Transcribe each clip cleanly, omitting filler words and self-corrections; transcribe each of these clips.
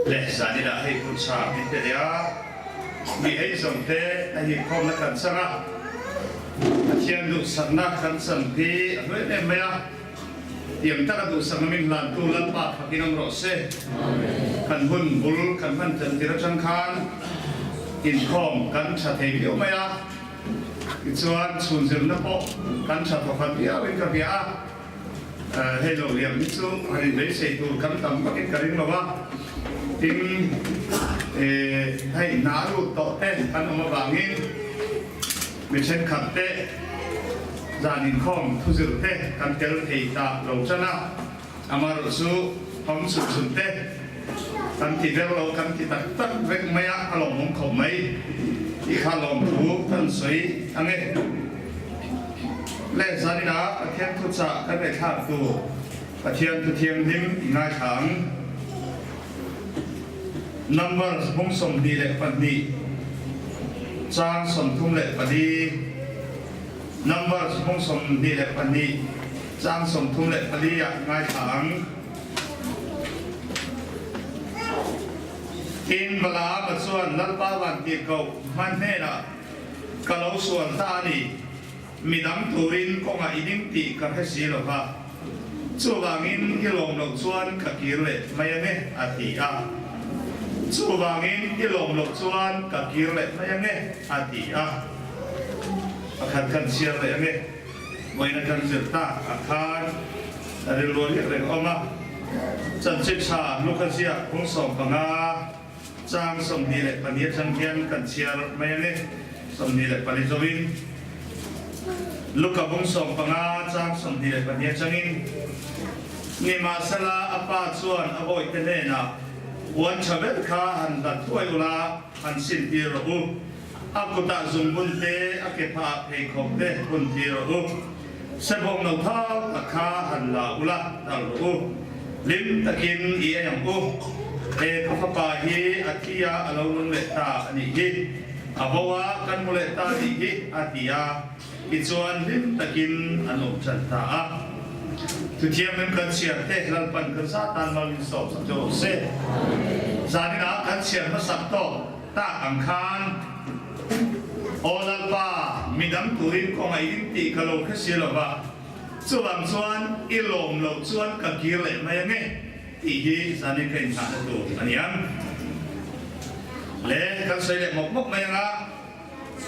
Le zaninah hei hun tha min pe leh a, mi ei zawng te a inkhawmna kan chang a, Pathian duhsakna kan chan hi a hlu em em mai a, tiang taka duhsakna min hlantu Lalpa fakin awm rawh se. Kan hun bul kan hman tan tir atang khan inkhawm kan tha thei viau mai a, tichuan chhun zirna pawh kan tha thawkhat viauin ka hria a. Hei lo liam hi chu han inbeisei tur kan tam vakin ka ring lo a, tin hei hna lut tawh te kan awm avangin mi thenkhat te zan inkhawm thuzir te kan tel thei ta lo tan a, amaherawh chu hawng chhun chhun te kan ti ber lo kan ti tak tak vek mai a, a lawmawm khawp mai tih kha lawmthu kan sawi ang e. Leh zaninah Pathian thuchah kan ngaihthlak tur Pathian thu thianghlim i ngaithla ang. Numbers bung 22 chang 34. Numbers bung 22 chang 34 ah ngaithla ang. Tin Balaama chuan Lalpa vantirhkoh hman hnenah, Ka lo sual ta a ni, midang turin kawngah i ding tih ka hre si lo va, chuvangin i lawm loh chuan ka kir leh mai ang e, a ti a. Chuvangin i lawm loh chuan ka kir leh mai ang e, a ti a. Pakhat kan chhiar leh ang e, vawiin a kan zir tak ah khan rilru riak reng a awm a, chanchin tha Luka ziak phung 15, Chang 24 atang hian kan chhiar mai ang e, 24 zawin. Luka bung 15 chang 24 atangin, Nimahsela a pa chuan a bawihte hnenah, Puan tha ber kha han hlat thuai ula, han sintir rawh u. A kutah zungbun te, a kephah pheikhawk te hun tir rawh u. Sebawng no thau tak kha han la ula, dal rawh u. Hlim takin i ei ang u. He ka fapa hi a thi a, a lo nung leh ta a nih hi. A bo a, kan hmu leh ta a nih hi, a ti a. Tichuan hlim takin an awm tan ta a. Thuthianghlim kan chhiar te Lalpan kan za tan mal min sawm sak rawh se. Zaninah kan chhiar hmasak tawk tak ang khan Aw Lalpa, midang turin kawng a in tih ka lo hre si lo va, chuvang chuan i lawm loh chuan ka kir leh mai ange tih hi zanin ka inthahna tur a ni ang. Le kan sawi leh mawp mawp mai anga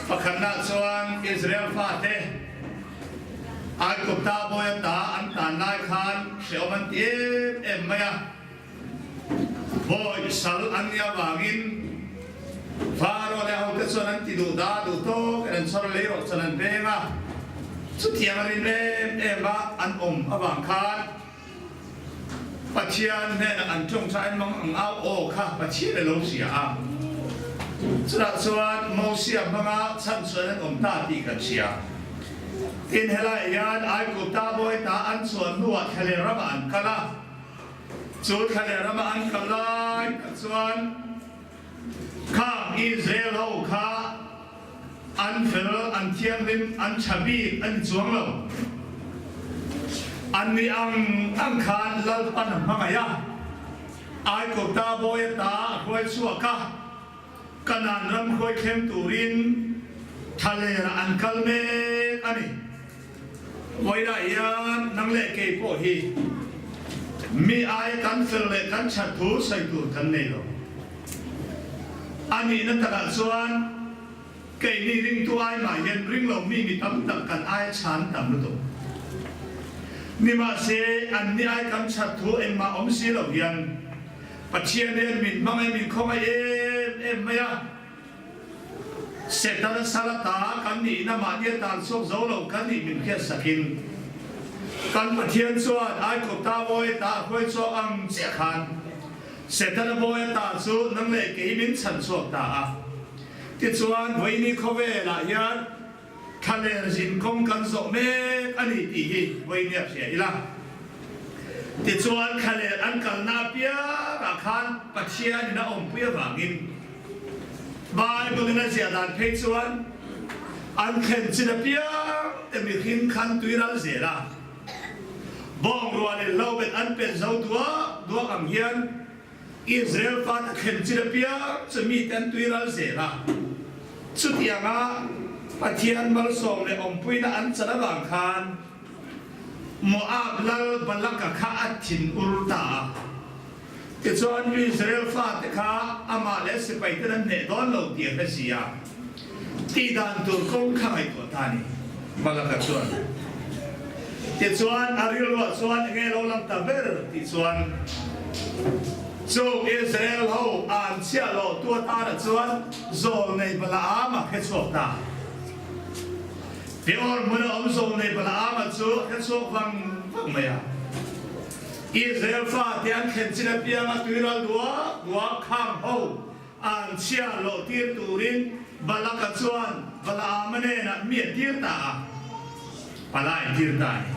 pakhatnaah chuan Israel fate Aigupta bawi ata an tan lai khan hrehawm an ti em em mai a. Bawi sal an nih avangin Faro leh a hote chuan an ti duh dah duh tawk in an chhawr lei rawh chuan an peng a. Chutiang a rin em em a an awm avang khan Pathian hnenah an tawngtai an mang ang au aw kha Pathian a lo hria a. Chutah chuan Mosia hmanga chhanchhuah in an awm ta tih kan hria. Tin helaiah hian Aigupta bawi ta an chhuah hnuah thlaler ramah an kal a. Chu thlaleh rama an kal lai tak chuan khang Israel ho kha an fel, an thianghlim, an tha bik a ni chuang lo. An ni ang ang khan Lalpan a hmangaih a, Aigupta bawi ata a hruai chhuak a, Kanaan ram hruai thleng turin thlalerah an kal mek a ni. Vawiinah hian nang leh kei pawh hi mi aia kan fel leh kan that thu sawi tur kan nei lo. A nihna takah chuan keini ringtu ai mah hian ring lo mi mi tam tak kan aia chhan tam lutuk. Nimahse, anni ai kan that thu engmah awm si lo hian Pathian hian min hmangaih min khawngaih em em mai a, Setana sal ata kan nihna mahni a tan chhuak zo lo kan nih min hriat sakin kan Pathian chuan Aigupta bawi ata a hruai chhuak ang chiah khan Setana bawi ata chu nang leh kei min chhan chhuak ta a. Tichuan vawiini khawvelah hian Thlaler zinkawng kan zawh mek a ni tih hi vawinia hria ila. Tichuan thlaler an kalna apiangah khan Pathianin a awmpui avangin Bible-in a ziah dan phei chuan an thlen chin apiang te mihring khan tuiral zel a, bawngrualin hlobet an pen zo duak duak ang hian. Israel fate thlen chin apiang chu mite an tui ral zel a. Chutianga Pathian malsawm leh awmpuina an chan avang khan Moab lal Balaka kha a thin ur ta a. Tichuan Israel fate kha amah leh sipaiten an hneh dawn lo tih a hre si a. Tih dan tur kawng kha ngaihtuah ta a ni, Balaka chuan. Tichuan a rilruah chuan enge lo lang ta ber tih chuan chu Israel ho an chhiah loh tu atana chuan Zawlnei Balaama hre chhuak ta. Peor hmuna awm Zawlnei Balaama chu a hre chhuak vang vang mai a. Israel fate an thlen chin apianga tuiral duak duak khang ho An chhiah loh tir turin Balaka chuan Balaama hnenah mi a tir ta a, palai a tir ta a ni.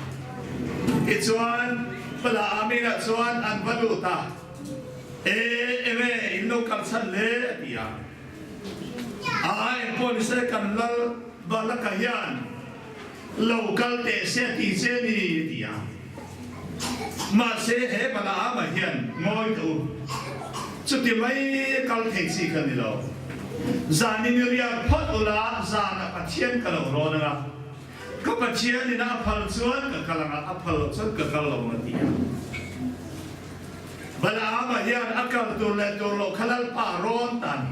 Tichuan, Balaam inah chuan an va lut a, E, enge in lo kal chhan le? a ti a. A engpawh ni se kan lal Balaka hian lo kal teh se a ti che ni, a ti a. Mahse, he Balaama hian ngawi teh u, chuti mai kal thei chi ka ni lo. Zanin i riak phawt ula, zanah Pathian ka lo rawn ang a, ka Pathianin a phal chuan ka kal ang a, a phal loh chuan ka kal lo ang a ti a. Balaama hian a kal tur leh tur loh kha Lalpa rawn ta a ni.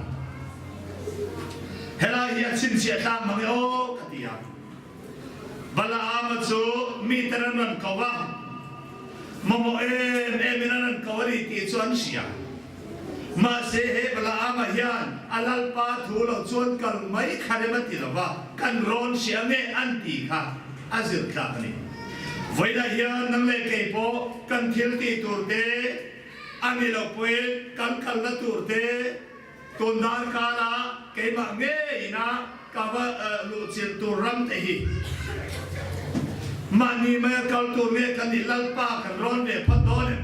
Helai hi a chhinchhiah tlang mang e aw ka ti a. Balaama chu mite an rawn ko a, mamawh em emin an rawn ko a ni tih chu an hria. Mahse he Balaama hian a Lalpa thu lo chuan kal mai kha rem a ti lo va, kan rawn hria nge an tih kha a zir tlak a ni. Vawiinah hian nang leh kei pawh kan thil tih tur te, a ni lo pawhin kan kalna tur te, Tun dan kara keimah ngeiin a ka va luhchilh tur ram te hi mahni maia kal tur nge kan nih Lalpa kan rawn ve phawt dawn em?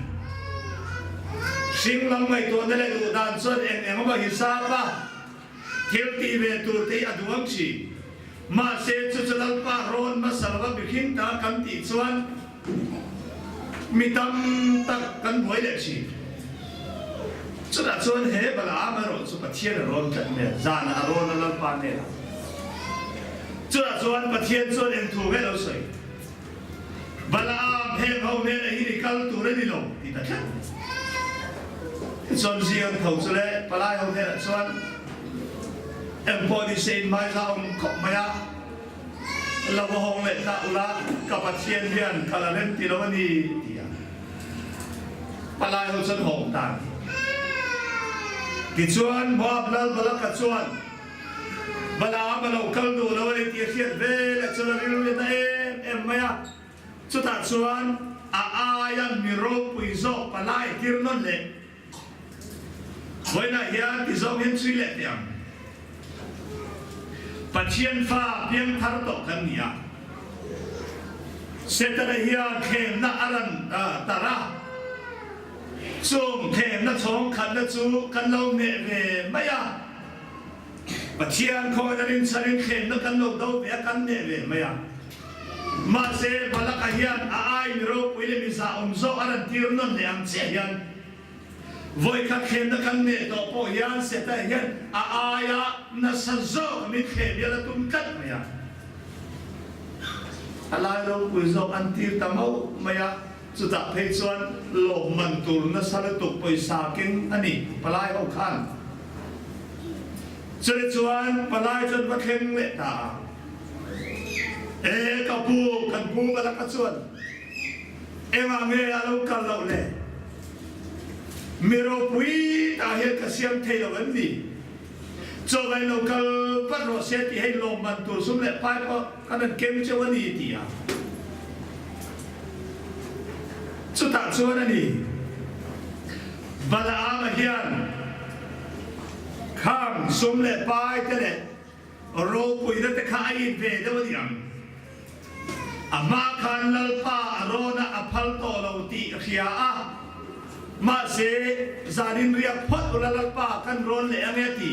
Hring lam ngaihtuahna leh duh dan chuan eng eng emaw hisap a thil tih ve tur te hi a duang thin. Mahse chu chu Lalpa rawn hmasa lova mihring ta kan tih chuan Mi tam tak kan buai leh thin. Chutah chuan he Balaam erawh chu Pathian a rawn tlat hmel, zanah a rawn a Lalpa hnenah. Chutah chuan Pathian chuan eng thu nge lo sawi? Balaam, heng ho hnenah hian i kal tur a ni lo, ti ta tlat. Tichuan zing tho chu le palai ho hnenah chuan eng pawh ni se in hmaiza awm khawp mai a. Lo va hawng leh ta ula, ka Pathian hian ka la rem ti lo a ni, ti a. Palai ho chuan hawng ta a ni. Tichuan Moab lal Balaka chuan Balaam a lo kal duh lo a ni tih a hriat veleh chuan a rilru let a em em mai a. Chutah chuan a aia mi ropui zawk palai tir nawn leh Vawiinah hian ti zawng hian chhui leh teh ang. Pathian fa piang thar tawh kan ni a. Setana hian thlemna a rawn tar a, chung thlemna chhawng khatna chu kan lo hneh ve mai a. Pathian khawina rinchhanin thlemna kan lo do ve a, kan hneh ve mai a. Mahse, Balaka hian a ai mi ropui leh mi zahawm zawk a rawn tir nawn leh ang chiah hian vawikhat thlemna kan neh tawh pawh hian Seta hian a aia nasa zawk min thlem hian a tum tlat mai a. A lai ropui zawk an tir ta mauh mai a, chutah phei chuan lawmman tur nasa lutuk pawisa keng a ni palai ho khan. Chumi chuan palai chuan va thleng leh ta a. E ka pu, kan pu Balaka chuan engah nge a lo kal loh le? Mi ropui tah hian ka siam thei lo em ni? Chawlai lo kal vat rawh se tih hei lawmman tur sum leh pai pawh kan han kem cheu a ni ti a. Chutah chuan a ni, Balaama hian khang sum leh pai te leh Ropuina te kha a in ve deuh a ni ang. A hma khan Lalpa a rawn a, a phal tawh lo tih a hria a. Mahse, zanin riak phawt ula Lalpa kan rawn leh ang e ti.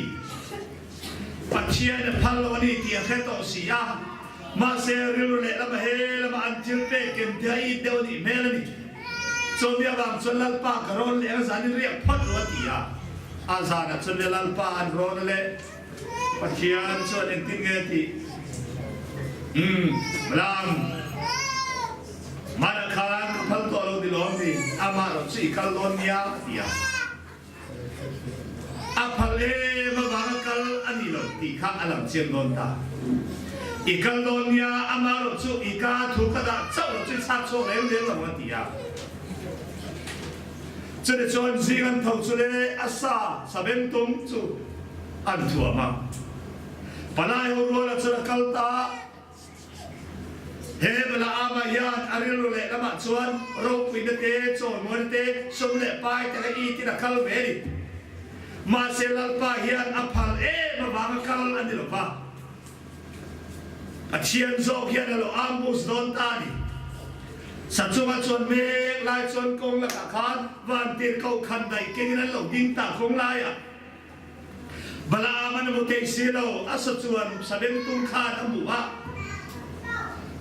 Pathian a phal lo a ni tih a hre tawh si a. Mahse, rilru leh lama he lama an thil pek ken te a it deuh a nih hmel a ni. Chumi avang chuan Lalpa ka rawn leh ang zanin riak phawt ru a ti a. A zanah chuan le Lalpa an rawn a leh. Pathian chuan engtin nge tih? Umm, Lam, hmanah khan ka phal tawh lo ni lawm ni, amah erawh chu i kal dawn nia, a ti a. A phal em avanga kal a ni lo tih kha a lang chiang dawn ta. I kal dawn nia, amah erawh chu i ka thu ka dah chauh lo chu i chhak chhuak reng reng lo ang, a ti a. Chutichuan zing an tho chu le a sa sabengtung chu an thuam a. Palai ho ruala chuan a kal ta a. He Balaama hian a rilru leh lamah chuan ropuina te, chawimuana te, sum leh pai te kha itin a kal ve a ni. Mahse Lalpa hian a phal em avanga kal a ni lo va. Pathian zawk hian a lo ambush dawn ta a ni. Sachunga chuan mek lai chuan kawng lakah khan vantirhkoh khan daih kengin an lo ding ta kawng laiah. Balaam an hmu thei si lo, a sa chuan sabengtung khan a hmu a.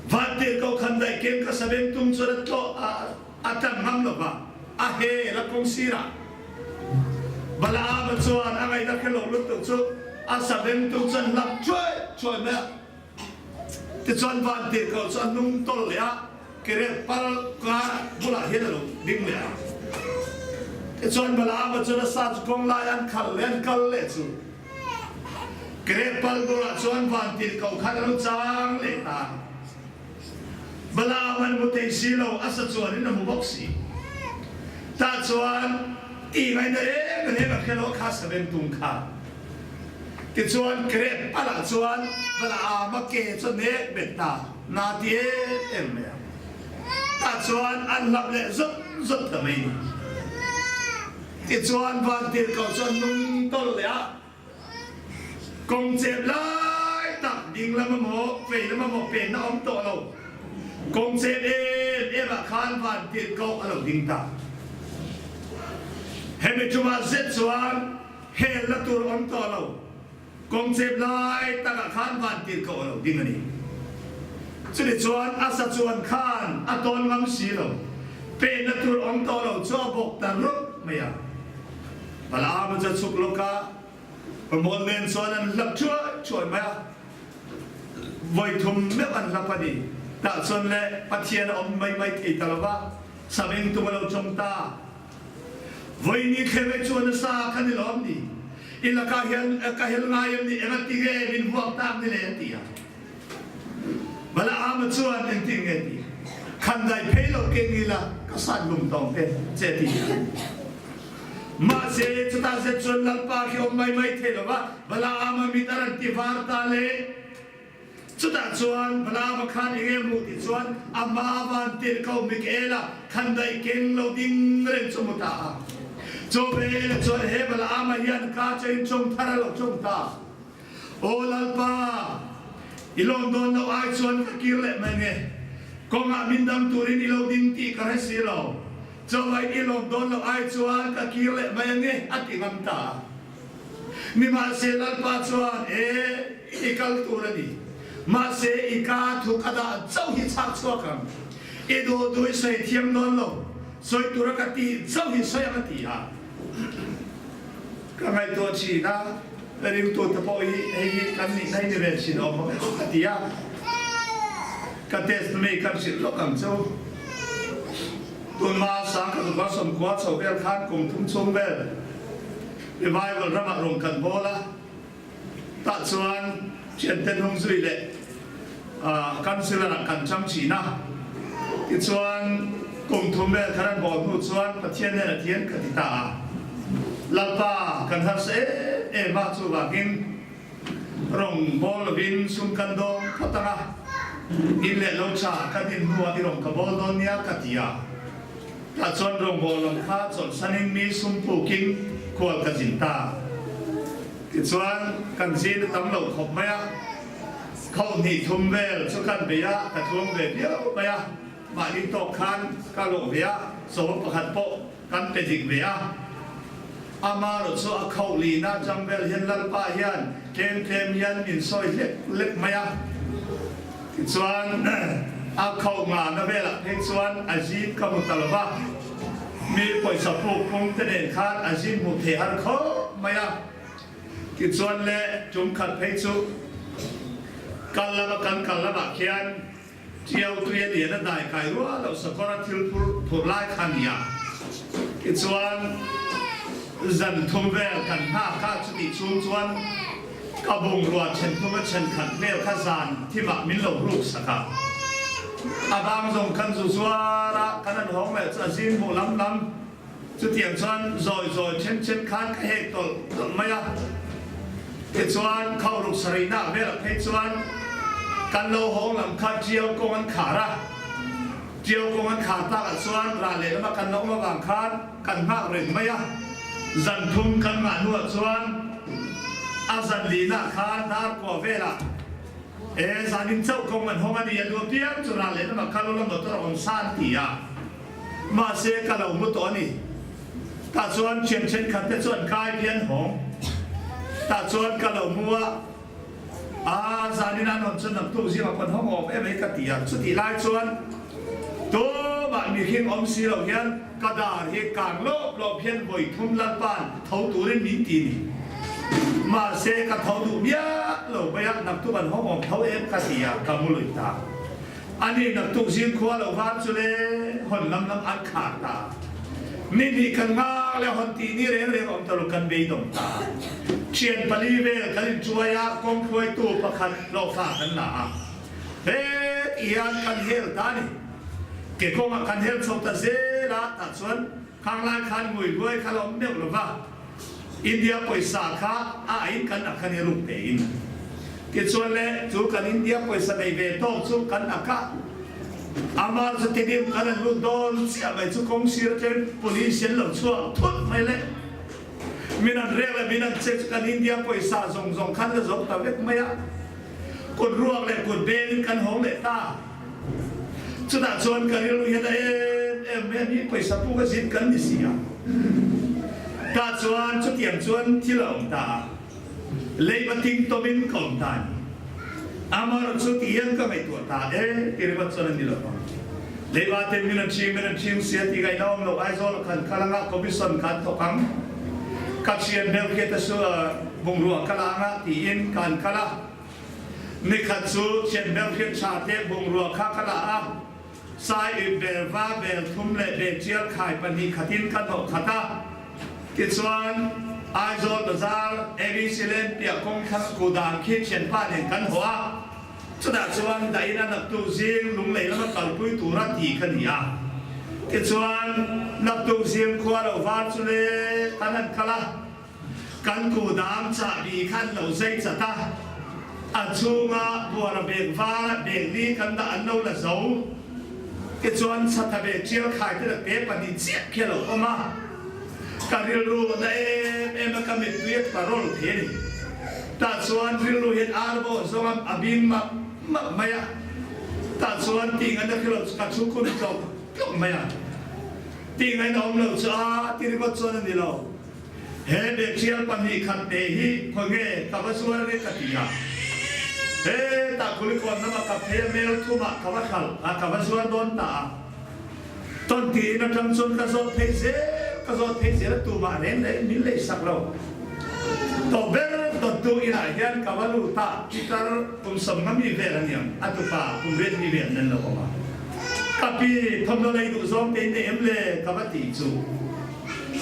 Vantirhkoh khan daih keng kha sabengtung chuan a tlawh a, a tlan ngam lo va, a hel a kawng sirah. Balaama chuan a ngaihna khe lo lutuk chu a sabengtung chuan hlap chuai chuai mai a. Tichuan vantirhkoh chu a hnung tawlh leh a, kerep pal kar bulah hian a lo ding leh a. Tichuan Balaama chuan a sa chu kawng lai an khalh leh an kal leh chu kerep pal bulah chuan vantirhkoh khan a lo chang leh ta. Balaam an hmu thei si lo, a sa chuanin a hmu bawk si. Tah chuan tih ngaihna reng reng a hre lo a kha sabengtung kha. Tichuan Krep palah chuan Balaam a ke chu a nek bet ta, na ti em em mai a. Tah chuan an hlap leh zawt zawt ta mai ni. Tichuan vantirhkoh chu a nung tawlh leh a. Kawng chep lai tak ding lam emaw vei lam emaw penna awm tawh lo. Kawng chep em em ah khan van tirh koh a lo ding ta. Hemi tumah zet chuan hel la tur awm tawh lo. Kawng chep lai tak ah khan van tirh koh a lo ding a ni. Chuni chuan a sa chuan khan a tawn ngam si lo. Penna tur awm tawh lo chu a bawk ta rup mai a. Balaam chu a chhuk lawk a, Pamawl nen chuan an hlap thuai thuai mai a, vawi thum meuh an hlap a ni. Tah chuan le Pathian a awm mai mai thei ta lo va, Saveng tum a lo chawng ta. Vawi ni thleng ai chuan a sa kha ni lawm ni? I lakah hian ka hel ngai em ni? Engati nge min vuak tak ni le? a ti a. Balaam chuan engtin nge ti? Khandai phei lo keng ila ka sat lum tawng te che ti a. Mahse chutah zet chuan Lalpa khi awm mai mai thei lo va, Balaam a mit a rawn ti var ta le. Chutah chuan Balaam a khan enge hmuh tih chuan a hma van tirhkoh Mikaela khandai keng lo ding reng chu hmu ta a. Chawbela chuan he Balaam-a hian ka chain chawng thar a lo chawng ta. Aw Lalpa, i lawm dawn loh ai chuan ka kir leh mai nge? Kawngah min dang turin i lo ding tih ka hre si lo. Chawlai i lawm dawn loh ai chuan ka kir leh mai ange, a ti ngam ta a. Nimahse Lalpa chuan, E, i kal tur a ni. Mahse i ka thu ka dah chauh hi chhak chhuak ang. I duh duh i sawi thiam dawn lo. Sawi tura ka tih chauh hi sawi ang a ti a. Ka ngaihtuah thin a. Ka ringtute pawh hi hei hi kan nihna hi ni ve thin awm ang em ka ti a, ka testimony kan hrilh lawk ang chu. Tunhma Sangkhat Upa Sawmkhua chho vel khan kum thum chhung vel revival ramah rawn kan bawl a, tah chuan thiante hnung zui leh councillor ah kan chang thin a, tichuan kum thum vel khan an bawl hnu chuan Pathian hnenah thian ka ti ta a. Lalpa kan harsa em em a, chuvangin rawng bawl lovin sum kan dawng phawt ang a, in leh lo tha kan in hnuah i rawng ka bawl dawn nia ka ti a. Tah chuan rawngbawl lam kha chawlhsanin mi sum pukin khual ka zin ta. Tichuan kan zin a tam lo khawp mai a, khauh hnih thum vel chu kan bei a, ka tluang ve viau mai a, mahni tawk khan ka lawh ve a, sawma pakhat pawh Kan pe dik ve a. Amarawh chu a khauh lihna atang vel hian Lalpa hian tlem tlem hian min sawi hlek hlek mai a. Tichuan a khauh ngahna velah phei chuan a zip ka hmu ta lo va. Mi pawisa puk phung te nen khan a zin hmuh thei har khawp mai a. Tichuan le tum khat phei chu kal lama kan kal lamah khian Tiau tui a lian a dai kai rual loh sakawr a thil phur phurh lai kha a ni a. Tichuan zan thum vel kan nghak a, chutih chhung chuan ka bungrua then thum a then khat vel kha zan thimah min lo ruk sak a. A bang zawng kan zu zuar a, kan han hawng leh chu a zing hmuh lam lam. Chutiang chuan zawi zawi then then khan ka hek tawlh tawlh mai a. Tichuan kho ruk sarihna velah phei chuan kan lo hawng lam kha Tiau kawng an khar a. Tiau kawng an khar takah chuan rah leh lama kan lo awm avang khan kan nghak reng mai a. Zan thum kan ngah hnuah chuan a zan lihnah khan dar kua velah e zanin chauh kawng an hawng a ni a duh apiang chu rah leh lama kal ula motor a awm sa an ti a. Mahse ka lo hmu tawh a ni. Tah chuan thian thenkhat te chuan kai hi an hawng. Tah chuan ka lo hmu a, aa zanin an hawn chuan naktuk zingah pawn hawng awm em ei ka ti a. Chutih lai chuan tumah mihring awm si lo hian ka dar hi kang lawp lawp hian vawi thum Lalpa'n tho turin min ti ni. Mahse ka tho duh miah lo mai a, naktuk an hawng awm tho em ka ti a, ka mu lui ta. A ni naktuk zing khua lo van chu le hawn lam lam an khar ta. Ni hnih kan ngak le hawn tih ni reng reng awm ta lo kan beidawng ta. Thian pali vel kan in chuai a, kawng hruaitu pakhat hlawhfa kan la a. Het hian kan hel ta a ni. Ke kawngah kan hel chho ta zel a, tah chuan khang lai khan ngui hluai kha la awm meuh lo va. India pawisa kha a aiin kan ak a ni ruk tein. Tichuan le chu kan India pawisa nei ve tawk chu kan ak a, amah chu tidim kan an lut dawn chiah mai chu kawng sir atangin police an lo chhuak thut mai le. Min an rek leh min an che chu kan India pawisa zawng zawng khan la zo ta vek mai a. Kut ruak leh kut bengin kan hawng leh ta. Chutah chuan ka rilru hian a em em mai a, mi pawisa puk a zin kan ni si a. Tah chuan chutiang chuan thil a awm ta a, leiba ting tawmin ka awm ta a ni. Amaherawh chu ti hian ka ngaihtuah ta e ti ringawt chuan a ni lo vang. Leiba ten min an ching min an ching sia tih ngaihna awm lo, Aizawl a khan kal anga commission khan thawk ang, ka thian hmel khiat a su bungrua ka la anga tiin ka han kal a. Nikhat chu thianhmel hriat tha te bungrua kha ka la a, sai ip bel va bel thum leh bel chial khai pahnih khatin ka hnawh khat a. Tichuan, Aizawl bazar ABC Lane piah kawng thlang kudan khi thianpa nen kan haw a, chutah chuan dahin a naktuk zing lunglei lama kalpui tura ti ka ni a. Tichuan, naktuk zing khua lo var chu le kan han kal a. Kan kudam chahbi khan lo zei chat a, a chhunga buara bag vara bag li kan dah an lo la zo. Tichuan chhatha bag tial khai te la pe pahnih chiah khi a lo awm a. Ka rilru na em em a, ka mittui a tla rawl thei a ni. Tah chuan rilru hian arbawh zawng a a bing map map mai a. Tah chuan tih ngaihna khi lo chu ka thu kun tlawk tlawk mai a. Tih ngaihna awm lo chu a ti ringawt chuan a ni lo. He Bethel pahnih khat te hi khawnge ka va zuar nge ka ti a. Hetah Kulikawn lama ka phei a mel thumah ka va hralh a, ka va zuar dawn ta a. Tawn tiin atang chuan ka zawt phei zel, ka zawt phei zel a tumah reng reng min lei sak lo. Tawh ber dawttu inah hian ka va lut a, pitar kum sawmnga mi vel a niang, a tupa kum riat mi vel nan lo awm a. Ka pi, thawmhnaw lei duh zawng te in nei em le? ka va ti chu.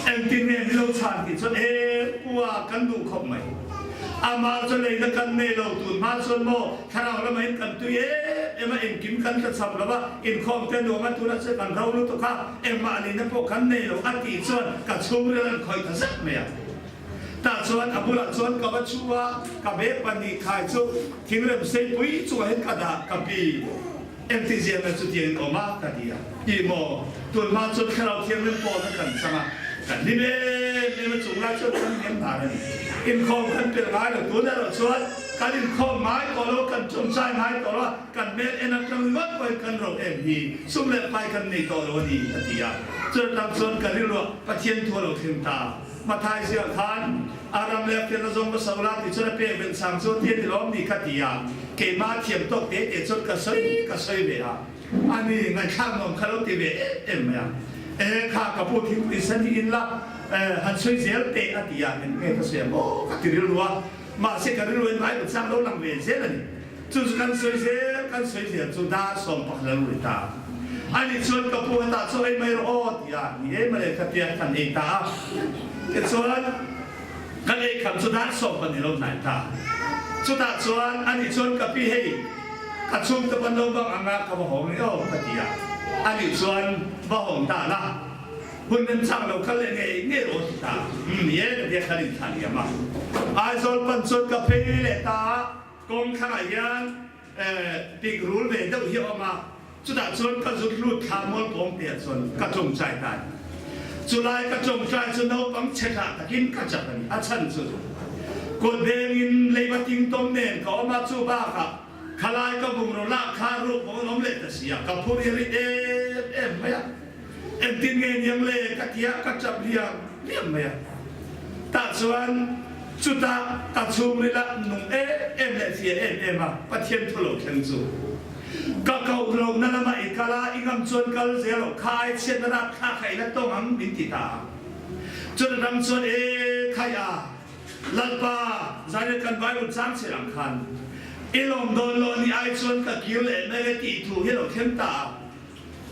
Engtin nge min lo chhan tih chuan e pua kan duh khawp mai. Amah chu leina kan nei lo tun hma chuan maw thlarau lamah in kan tui em em a engkim kan tla cham lo a inkhawm te nuam a tunah chuan kan ro lutuk a engmah leina pawh kan nei lo a tih chuan ka chhungril an khawih ta zet mai a. Tah chuan a bulah chuan ka va chhu a ka bag pahnih khai chu thingrem seipui chungah hian ka dah ka pi. Engti ziah nge chutiang in awm a? ka ti a. Ih maw, tun hma chuan Thlarau Thianghlim pawhna kan chang a, kan hlim em em a, chung lai chuan kan hnem dan a ni. Inkhawm kan pel ngai lo, tun erawh chuan kan inkhawm ngai tawh lo, kan chawngchai ngai tawh lo a, kan hmel en atang ringawt pawhin kan ro em hi, sum leh pai kan nei tawh lo a ni, a ti a. Chuan atang chuan ka rilruah Pathian thu a lo thleng ta. Mathai ziah khan a ram leh a felna zawng ka so la tih chuan a pek belh chang chu ti a ti lawm ni ka ti a, keimah thiam tawk te te chuan ka sawi ka sawi ve a, ani ngaihthlak nuam kha lo ti ve em em mai a. E kha ka pu thingpui sen hi in la han sawi zel teh a ti a, eng nge ka sawi ang aw ka ti rilru a, mahse ka rilru in Bible chang lo lang ve zel a ni. Chu chu kan sawi zel kan sawi zel chu dar 11 a lo ri ta. Ani chuan ka pu hetah chaw ei mai rawh aw ti a, ni e mawle ka tia kan ei ta a. Tichuan kan ei kham chu dar 12 lo hnai ta. Chutah chuan ani chuan ka pi hei ka chhungte pawn lo bang anga ka va hawng ni aw ka ti a, ani chuan va hawng ta la hun remchang lo kal leh ngei ngei rawh ti ta. Umm ni e ka tia kan inthlah liam a. Aizawl pan chuan ka phei leh ta a. Kawng thlangah hian pik rul ve deuh hi a awm a, chutah chuan ka zut lut thla mual pawng teh ah chuan ka tawngtai ta a ni. Chulai ka tawngtai chu naupang chhe hlah takin ka chak a ni. A chhan chu kut vengin leiba ting tawm nen ka awm a, chu bakah khalai ka bungraw lak kha ruk bawk an awm leh ta si a, ka phur hi a ri em em mai a. Engtin nge niang le ka ti a, ka tap liam liam mai a. Tah chuan chutah ka chhungril ah nung em em leh fia em em a, Pathian thu lo thleng chu. Ka koh lohna lamah i kal a, i ngam chuan kal zel lo, kha ai chhiatna rat thla kha i la tawng ang min ti ta a. Chutah dang chuan e khai a, Lalpa, zanin kan Bible chang chhe ang khan i lawm dawn lo ni ai chuan ka kir leh mai le tih thu hi lo thleng ta a.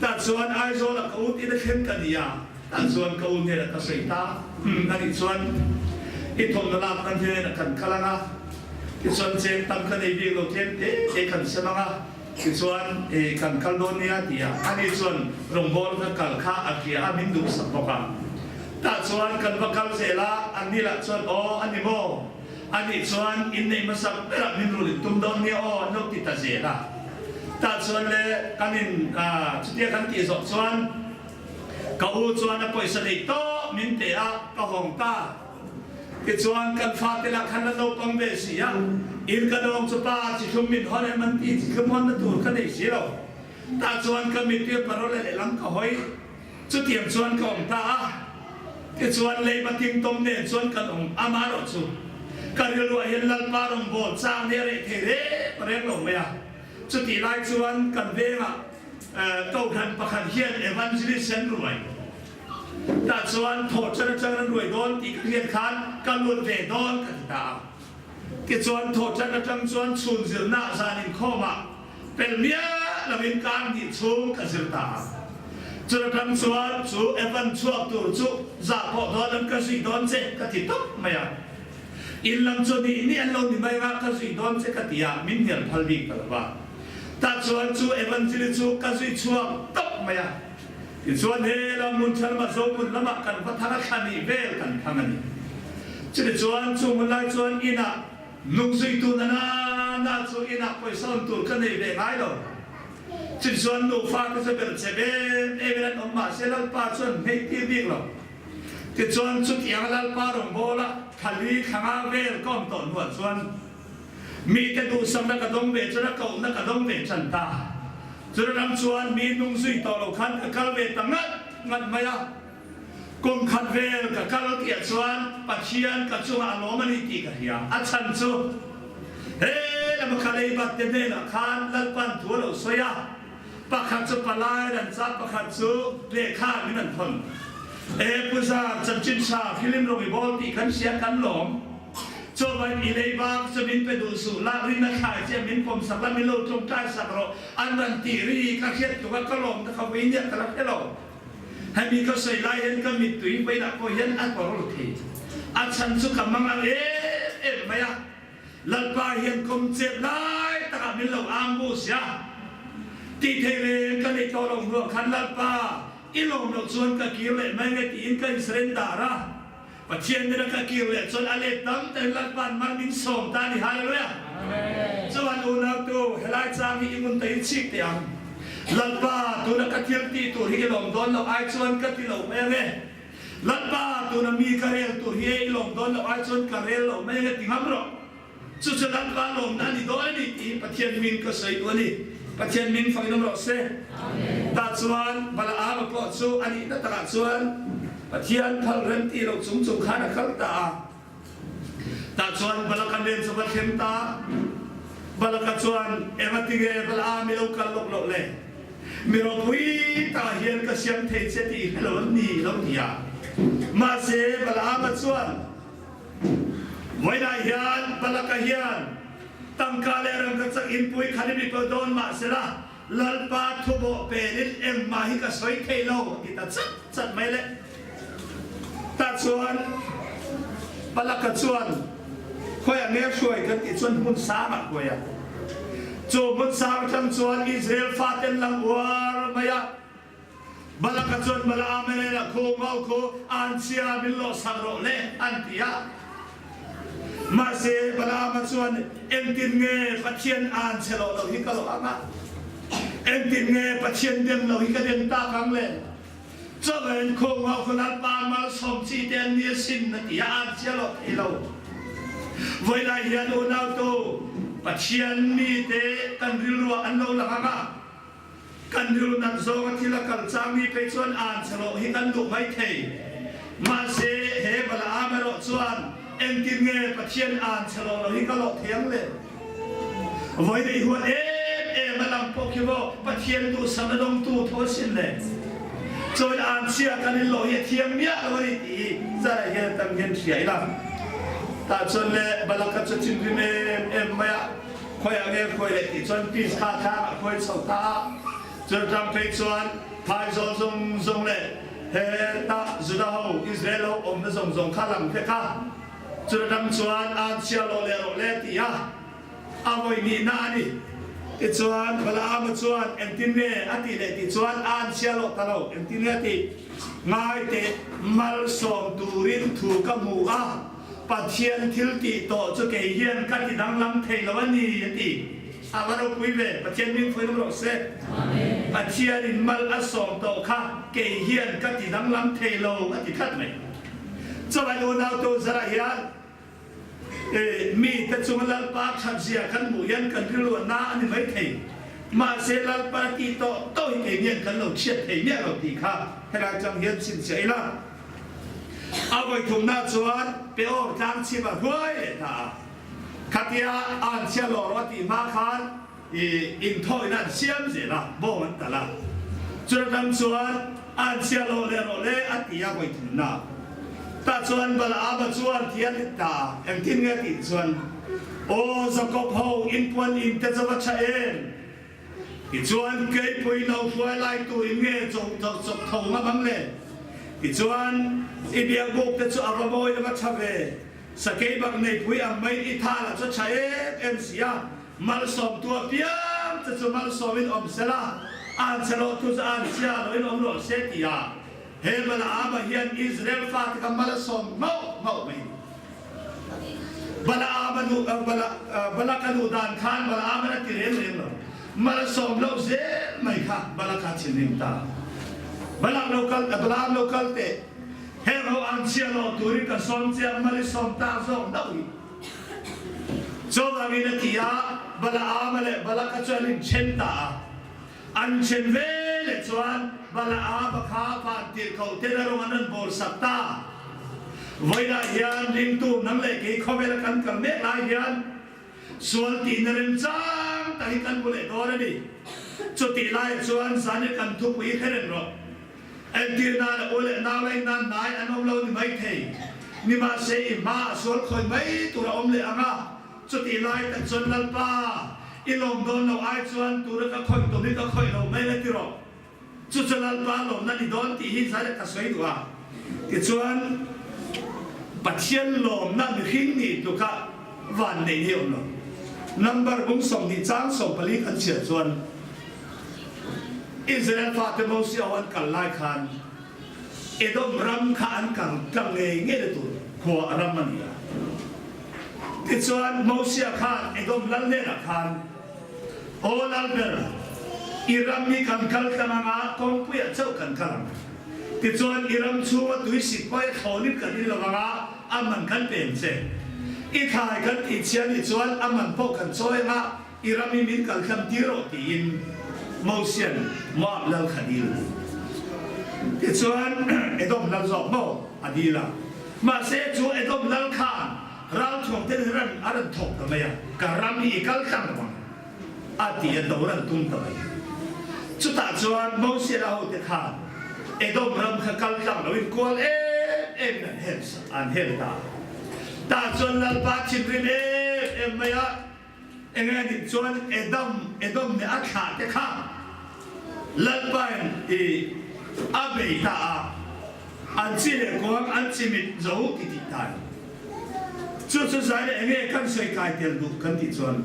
Tah chuan Aizawl a ka u tiin a thlen ka ni a, tah chuan ka u hnenah ka sawi ta a nih chuan i thawmhnaw lak nan hnenah kan kal ang a, tichuan cheng tam ka nei bik lo tlem te te kan sem ang a, tichuan i kan kal dawn nia ti a, ani chuan rawngbawl ka kal kha a hria a min duhsak bawk a. Tah chuan kan va kal zel a, anni lah chuan aw a ni maw, a nih chuan inneih hmasak berah min rul in tum dawn nia aw an lo ti ta zel a. Tah chuan le kan in chutia kan tih zawh chuan ka u chuan a pawisa neih tawh min pe a, ka hawng ta. Tichuan kan fate lah khan la naupang ve si a, in ka dawng chu pa chi thlum min hawn em an ti, chi thlum hawnna tur ka nei si lo. Tah chuan ka mittui parole lehlam ka hawi. Chutiang chuan ka awm ta a, tichuan leiba tingtawm nen chuan kan awm amaherawh chu ka rilruah hian Lalpa rawngbâwl chang hi a reh thei reng reng lo mai a. Chutih lai chuan kan vengah Kohhran pakhat hian Evangelist an ruai tah chuan thawhṭan aṭang an ruai dawn tih ka hriat khan ka lut ve dawn ka ti ta a. Tichuan thawhṭan aṭang chuan chhun zirnaah zan inkhawmah Pel miah loin kar hnih chhung ka zir ta a. Chun atang chuan chu Evan chhuak tur chu zah pawh dawn an ka zui dawn che ka ti tawp mai a. In lam chu nih nih an lo ni mai anga ka zui dawn che ka ti a, min hnial phal bik ta lo va. Tah chuan chu Evanzili chu ka zui chhuak tawp mai a. Tichuan he lam hmun tha lamah Zohmun lamah kan va thang a thla nih vel kan thang a ni. Chutichuan chung hun lai chuan inah Nung zuitu na na na chu inah pawisa awm tur ka nei ve ngai lo. Chutichuan nufa te chu belh che em em in an awm mahse Lalpa chuan hmei tir bik lo. Tichuan chutianga Lalpa rawngbawla thla li thla nga vel ka awm tawh hnuah chuan mite duhsakna ka dawng ve chuan a kohna ka dawng ve tan ta. Chuna ram chuan mi nung zui tawh lo khan ka kal ve ta ngat ngat mai a. Kum khat vel ka kal tih ah chuan Pathian ka chungah a lawm a ni tih ka hria. A chhan chu he lama ka leibat te hnenah khan Lalpan thu a lo sawi a, pakhat chu palai an chah, pakhat chu lehkha min an thawn. E Pu Zar, chanchin tha Filim rawng i bawl tih kan hria kan lawm. Chuvain i leibak chu min pe duh suh, lak rinna thlai che min pawm sak la, min lo tawngtai sak rawh an rawn tih ri ka hriat tuk a, ka lawm ta kha vui nia ka la hre lo. Hemi ka sawi lai hian ka mittui vawilah pawh hian a tawrh thei. A chhan chu ka mang ang em em mai a, Lalpa hian kawm chet lai takah min lo ambush a. Tih theih reng ka neih tawh loh hnuah khan Lalpa i lawm loh chuan ka kir leh mai nge tiin ka insurrender a. Pathian nena ka kir leh chuan a let tam takin Lalpa'n mal min sawm ta a ni. Hallelujah! Chuan unautu, helai chang hi i ngun ta in chik teh ang. Lalpa, tuna ka thil tih tur hi i lawm dawn loh ai chuan ka ti lo mai ange. Lalpa, tuna mi ka rel tur hi e i lawm dawn loh ai chuan ka rel lo mai ange ti ngam rawh. Chu chu Lalpa lawmna a ni dawn a ni tih hi Pathian hming ka sawi duh a ni. Pathian hming fak in awm rawh se. Tah chuan Balaama pawh chu a nihna takah chuan Pathian phal rem tih loh chung chung khan a kal ta a. Tah chuan Balaka nen chu va thleng ta. Balaka chuan, Enga tinge Balaam i lo kal lawk loh le? Mi ropui tah hian ka siam thei che tih i hre lo an ni lo ti a. Mahse, Balaama chuan, Vawiinah hian Balaka hian tangka leh rangkachak inpui khan i mi pawh dawn mah sela, Lalpa thubawh penin engmah hi ka sawi thei lo a ti ta chat chat mai le. Tah chuan Balaka chuan khawiah nge hruai kan tih chuan hmun sangah hruai a. Chu hmun sang atang chuan Israel faten lang uar mai a. Balaka chuan Balaam hnenah khu ngau khu anchhia min lawhsak rawh le an ti a. Mahse Balaama chuan engtin nge Pathian anchhe lawh lo hi ka lawh ang a? Engtin nge Pathian dem lo hi ka dem tak ang le? Chawlh khu ngau khu Lalpa malsawm chi te an ni asin a ti a, anchhia lawh thei lo. Vawi lai hian unautu Pathian mite kan rilruah an lo lang ang a. Kan rilru nat zawnga thil a kal changmi phei chuan aan chhe loh hi kan duh mai thei. Mahse, he Balaam erawh chuan engtin nge Pathian aan chhe loh lo hi ka lawh thei ang le? Vawi nei huat em em a lang pawh khi maw Pathian duhsakna dawngtu tho asin le. Chuan aan chhia kan in lawh hi a thiang miah lo a ni tih hi zarah hian tam hian hria ila. Tah chuan le Balaka chu thinrim em em mai a. Khawiah nge khawi leh tih chuan Peace kha thlang a khawi chho ta a, chun ram phei chuan phaizawl zawng zawng leh he ta Juda ho, Israel ho awmna zawng zawng kha lang vek a, chun ram chuan an chhia lawh leh rawh le ti a, a vawi nihna a ni. Tichuan Balaama chuan engtin nge a tih leh tih chuan an chhia lawh ta lo, engtin nge a tih? Ngai teh, malsawm turin thu ka hmu a. Pathian thil tih tawh chu kei hian ka ti danglam thei lo a ni, a ti. A va ropui ve, Pathian min phuin rawh se. Pathianin mal a sawm tawh kha kei hian ka ti danglam thei lo, a ti tlat mai. Chawlai unautu zarah hian mite chunga Lalpa thatzia kan hmuh hian kan rilruahna a ni mai thei. Mahse Lalpa tih tawh tawh hi kei hian kan lo chhiat thei miah lo tih kha helai chang hian chhinchhiah ila. A vawithumna chuan Peor tlang chhip a hruai leh ta a. Khatia an chhia lawr a tih hma khan inthawina an siam zel a, bawng an talh a. Chula tang chuan an chhia lawr leh rawh le a ti a vawithumna. Tah chuan Balaama chuan thi a lit ta a, engtin nge tih chuan, Aw Jakob ho, in puan in te chu va tha em? Tichuan, keipui no hruai lai tuin nge chawk chawk tho ngam ang le? Tichuan, i biakbuk te chu a va mawi a va tha ve. Sakei bak neipui ang mai i tha lah chu tha em em si a, malsawmtu apiang che chu malsawmin awm se la, an chhe loh tu chu an chhia lohin awm rawh se ti a, he Balaama hian Israel fate kha mal a sawm nghauh nghauh mai. Balaam a duh, Balak a duh dan khan Balaam a ti reng reng lo. Malsawm loh zel mai kha Balak a thinrim ta. Balak lo kal, Balaam lo kal teh. Heng ho ang chhia lo turin ka sawm che a, mal i sawm tak zawk hlauh hi. Chuvangin a ti a, Balaam a leh Balak a chu an inthen ta a. An then ve leh chuan Balaam-a kha vantirhkoh ten a rawng an rawn bawl sak ta. Vawiinah hian ringtu nang leh kei khawvela kan kal mek lai hian sual tihna remchang tak hi kan hmu leh dawn a ni. Chutih laiah chuan zan i kan thupui hre reng rawh. Entir nan a u leh nau lain nan hnai an awm lo ni maithei. Nimahse i hmaah sual khawi mai tur a awm leh ang a. Chutih lai tak chuan Lalpa, i lawm dawn lo ai chuan tura ka khawih tum hi ka khawih lo mai la ti rawh. Chu chu Lalpa lawmna ni dawn tih hi zai ka sawi duh a. Tichuan, Pathian lawmna mihring nih tluka van neih hi a awm lo. Number bung 20 chang 14 kan chhiar chuan Israel fate Mosia ho an kal lai khan Edom ram kha an kal tlang ngei ngei na tur khua ram a ni a. Tichuan, Mosia khan Edom lal hnenah khan, Aw lal ber, i ram hi kan kal tlang ang a, kawngpuiah chauh kan kal ang. Tichuan, i ram chhunga tui sikpawia thlawnin kan in lo ang a, a man kan pe ang che. I thlai kan tihchhia nih chuan a man pawh kan chawi ang a, I ram hi min kal tlang tir rawh tiin Mosia'n Moab lal kha dil. Tichuan Edom lal zawk maw a dil a. Mahse chu Edom lal khan ralthuam te ran a rawn thawk ta mai a, ka ram hi i kal tlang lo ang a ti a, do ran tum ta mai. Chutah chuan Mosia la hote khan Edom ram kha kal tlang loin kual em emin an hel an hel ta. Tah chuan Lalpa thinrim em em mai a, eng nge nih chuan Edom Edom nih a thlah te kha Lalpain i a bei ta a, an chi leh kuang an chimit zo ti tih ta a ni. Chu chu zai leh eng nge kan sawi kai tel duh kan tih chuan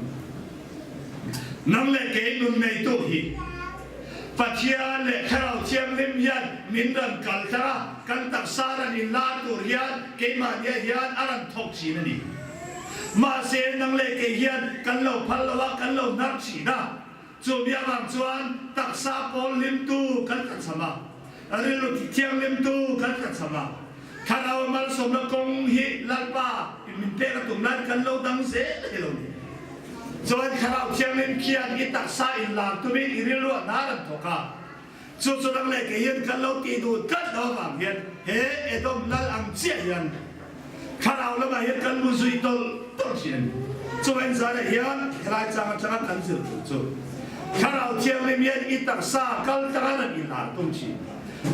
Nang leh kei nun neitu hi Pathian leh Thlarau Thianghlim hian min rawn kal tlar a, kan taksa rawn inlar tur hian keimahniah hian a rawn thawk thin a ni. Mahse, nang leh kei hian kan lo phal lo a, kan lo hnar thin a. Chu mi avang chuan taksa pawl hlimtu kan tlachham a, rilru thianghlimtu kan tlachham a. Thlarau malsawmna kawng hi Lalpa in min pek a tum lai kan lo dang zel hi lo ni. Chuan Thlarau Thianghlim khian i taksa in lar tumin i rilru a hnar an thawk a. Chu chu dang leh kei hian kan lo tih duh tlat lo avang hian he Edom lal ang chiah hian Thlarau lamah hian kan mu zui tawlh tawlh thin a ni. Chuvain zanah hian helai chang atanga kan zir tur chu Thlarau Thianghlim hian i taksa kal tanga rawn in lar tum thin.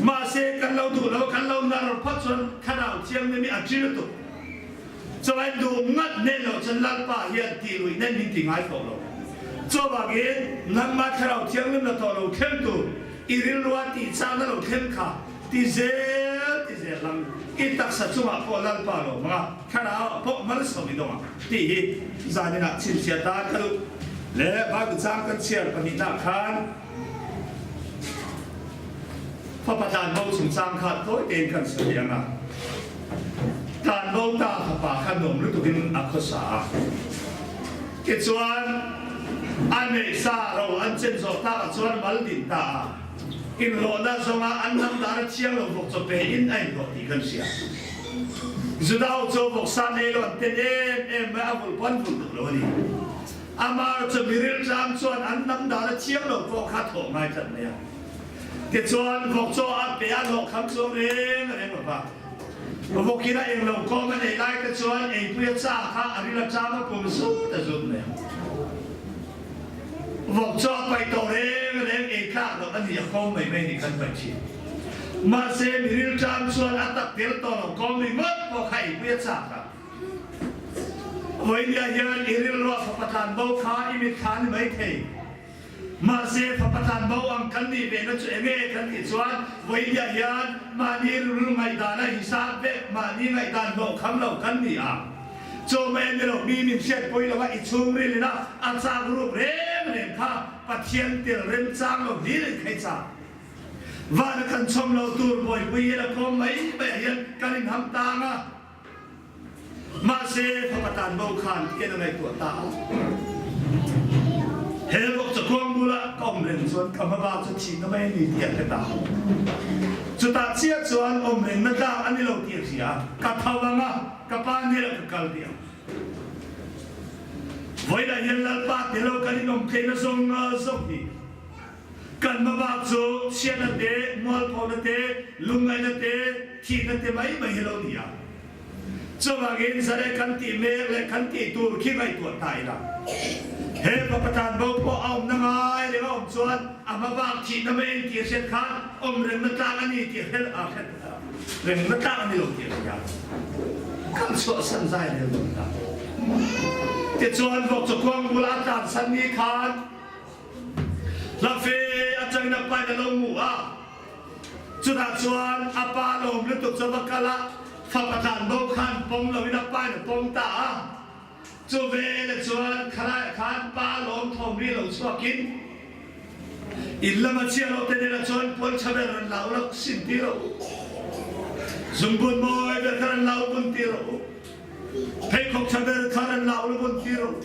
Mahse, kan lo duh lo, kan lo nar phawt chuan Thlarau Thianghlim hi a ṭi lutuk. Chuvain duh ngat hnen loh chuan Lalpa hian tih luih nen min ti ngai tawh lo. Chuvangin, nangmah Thlarau Thianghlim la tawh lo thleng tur, i rilrua tih chakna lo thleng kha ti zel ti zel lang. I taksa chungah pawh Lalpa lo hmang a, Thlarau ah pawh malsawm i dawng ang tih hi zaninah chhinchhiah tan ka duh. Le Bible chang kan chhiar pahnihnaah khan, Fapa tlanbo chungchang kha tawi tein kan sawi ang a, tlanbo ta fapa kha nuam lutukin a khawsa a, tichuan a neihsa ro an chen zawh takah chuan mal din ta a, inhlawhna zawnga an hnam dan a thiang lo vawk chaw pe in a inhlawh tih kan hria. Juda ho chu vawksa nei lo an ten em em mai, a vulh pawh an vulh duh lo a ni. Amah chu miril tlang chuan an hnam dan a thiang lo pawh kha thawh ngai tlat mai a. Tichuan, vawk chaw a pe a hlawh kham chuang reng reng lo va. Vawkin a eng lo kawm a neih lai te chuan eipui a cha kha a ril a cham a pum zut a zut mai a. Vawk chaw a paih tawh reng reng ei tlak loh a ni a kawm mai mai ni kan paih thin. Mahse, miril tlang chuan a tak tel tawh lo kawm ringawt pawh kha eipui a chak a. Vawinia hian i rilruah fapa tlan bo kha i mitthla a ni maithei. Mahse, fapa tlan bo ang kan nih vehna chu enge kan tih chuan vawinia hian mahni rilru ngaihdana hisap vek, mahni ngaihdan hlawh kham lo kan ni a. Chaw mai a ni lo, mi min hriatpui lo a, i chhungril ina a chak rup reng reng kha Pathian tel remchang lo hlir in khai chak. Vana kan chhawm lo tur bawihpui hian a kawm mai maiah hian kan inham tang a. Mahse, fapa tan bo khan tian a ngaihtuah ta a. He vawk chakuang bulah ka awm reng chuan ka hmaba chu thihna mai a ni tih a hre ta. Chutah chiah chuan awm rengna tlak a ni lo tih a hria a, ka tho ang a, ka pa hnenah ka kal tih ang. Vawiinah hian Lalpa tel lo kan inawm theihna zawng zawng hi Kan hmabak chu chhiatna te, mualphona te, lungngaihna te, thihna te mai mai hi lo ni a. Chuvangin zare kan tih mek leh kan tih tur khi ngaihtuah ta ila. He fapa tlanbo pawh a awmna ngai reng a awm chuan a hmabak thihna mai en tih hriat khan awm rengna tlak a ni tih hre a hre rengna tlak a ni lo tih a hria. Kan chhuahsan zai rel dawn ta. Tichuan vawkchakuang bula a tlansan ni khan Hlafe atangin a pain a lo hmu a, chutah chuan a pa lawm lutuk chu a va kal a, fapa tlanbo khan pawm loin a pain a pawm ta a. Chu veleh chuan khalaiah khan pa lawm thawm ri lo chhuakin in lama chhiah loh te nena chuan puan tha ber rawn lau loh sim ti rawh u, zungbun mawi ber kha rawn lau bun ti rawh u, pheikhawk tha ber kha rawn lau la bun ti rawh u.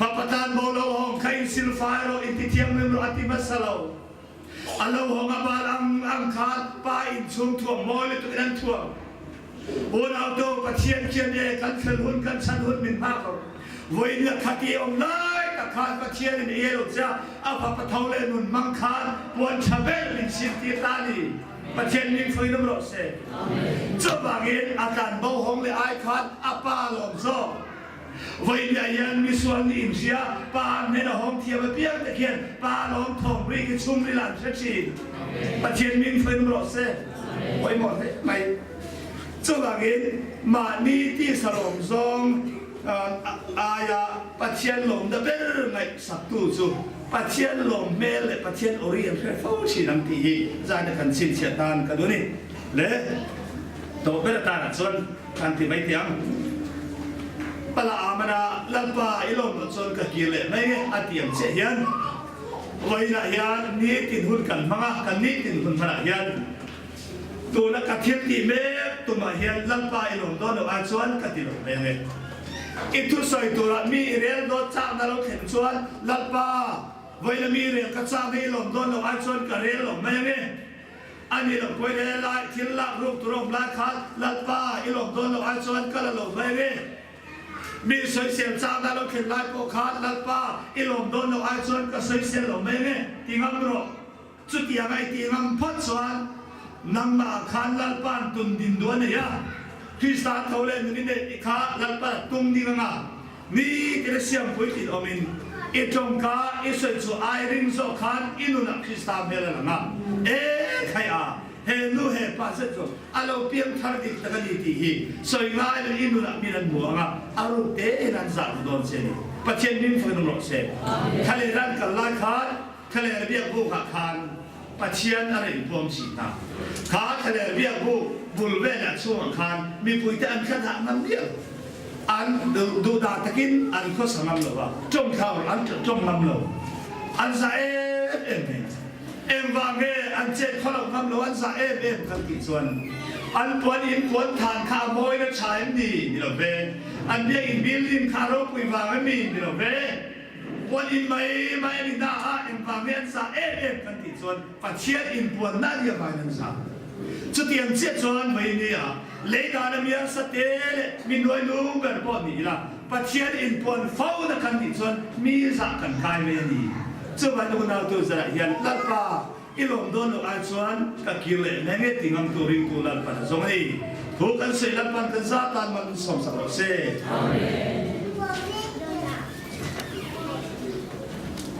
Fapa tan bo lo hawng kha in silfai rawh, in ti thianghlim rawh a ti hmasa lo. A lo hawng a bal ang ang khan pa in chhung thuam mawi lutuk in an thuam. Unau to Pathian khian e kan fel hun kan chan hun min hma ko. Vawiin la khati awm lai tak khan Pathian in e lo chia a fapa tho le nun hmang khan puan tha ber min sim tir ta ni. Pathian min fuin um rawh se. Chuvangin a tlan bo hawng le ai khan a pa lawm zawk. Vawinia hian misual nih inhria Pa an hnen a hawng thiam apiang te khian Pa lawm thawm ri khi chhungril an hre thin. Pathian min hruai rawh se. Pawimawh hle mai. Chuvangin mahni tisa lawm zawng aia Pathian lawmna ber ngaihsaktu chu Pathian lawm hmel leh Pathian aw ri an hre fo thin ang tih hi zan a kan chhinchhiah tan ka duh a ni. Le tawh ber atanah chuan kan ti mai teh ang. Pala Amana Lalpa i lawm loh chuan ka kir leh mai nge a ti ang chiah hian vawiinah hian nitin hun kan hmang a, kan nitin hun hmanah hian tuna ka thil tih mek tumah hian Lalpa i lawm dawn loh ai chuan ka ti lo mai ange. I thusawi turah mi i rel dawt chakna lo thlen chuan Lalpa vawiina mi rel ka chakna i lawm dawn loh ai chuan ka rel lo mai ange. A ni lo pawi le lai thil lak ruk tur a awm lai khan Lalpa i lawm dawn loh ai chuan ka la lo mai ange. Mi sawisel chakna lo thlen lai pawh khan Lalpa i lawm dawn loh ai chuan ka sawisel lo mai ange ti ngam rawh. Chutianga i tih ngam phawt chuan nangmah khan Lalpa'n tun din duh a nei a, Krista tho leh nun i neih kha Lalpa'n a tum ding anga Ni tir siampui tih awmin i tawngka i sawi chu ai ring zawk khan i nunah Krista hmel a lang a, e khai a, he nu he pa zet chu a lo piang thar dik tak a ni tih hi sawi ngai lo i nunah min an hmu ang a, a ruk tein an zah ru dawn che a ni. Pathian min fakin awm rawh se. Thlaleh ran kal lai khan Thlaleh biakbukah khan Pathian a rawn puam si hna. Kha thlaleh biakbuk bul velah chhungah khan mipuite an thla dah ngam miah lo. An duhdah takin an khawsa ngam lo a, tawng thlau an tawng ngam lo. An zah em em mai. Engvang nge an chet khaw lo ngam lo an zah em em kan tih chuan an puan in puan than kha a mawi na tha em ni? Ni lo ve. An biakinn building kha a ropui vang em ni? Ni lo ve. Puan in mai mai an inah a engvang nge an zah em em kan tih chuan Pathian inpuanna a nih avangin an zah. Chutiang chiah chuan Vainia lei dana mi arsa te leh mi nuai lung ber pawh ni ila Pathian inpuan fo na kan nih chuan mi zah kan kai mai a ni. Chuvangin unautu zarah hian Lalpa i lawm dawn loh ai chuan ka kir leh mai nge ti ngam tu ringtu Lalpan a zawng a ni. Thu kan sawi Lalpan kan zah tan man min sawmsak rawh se. Amen.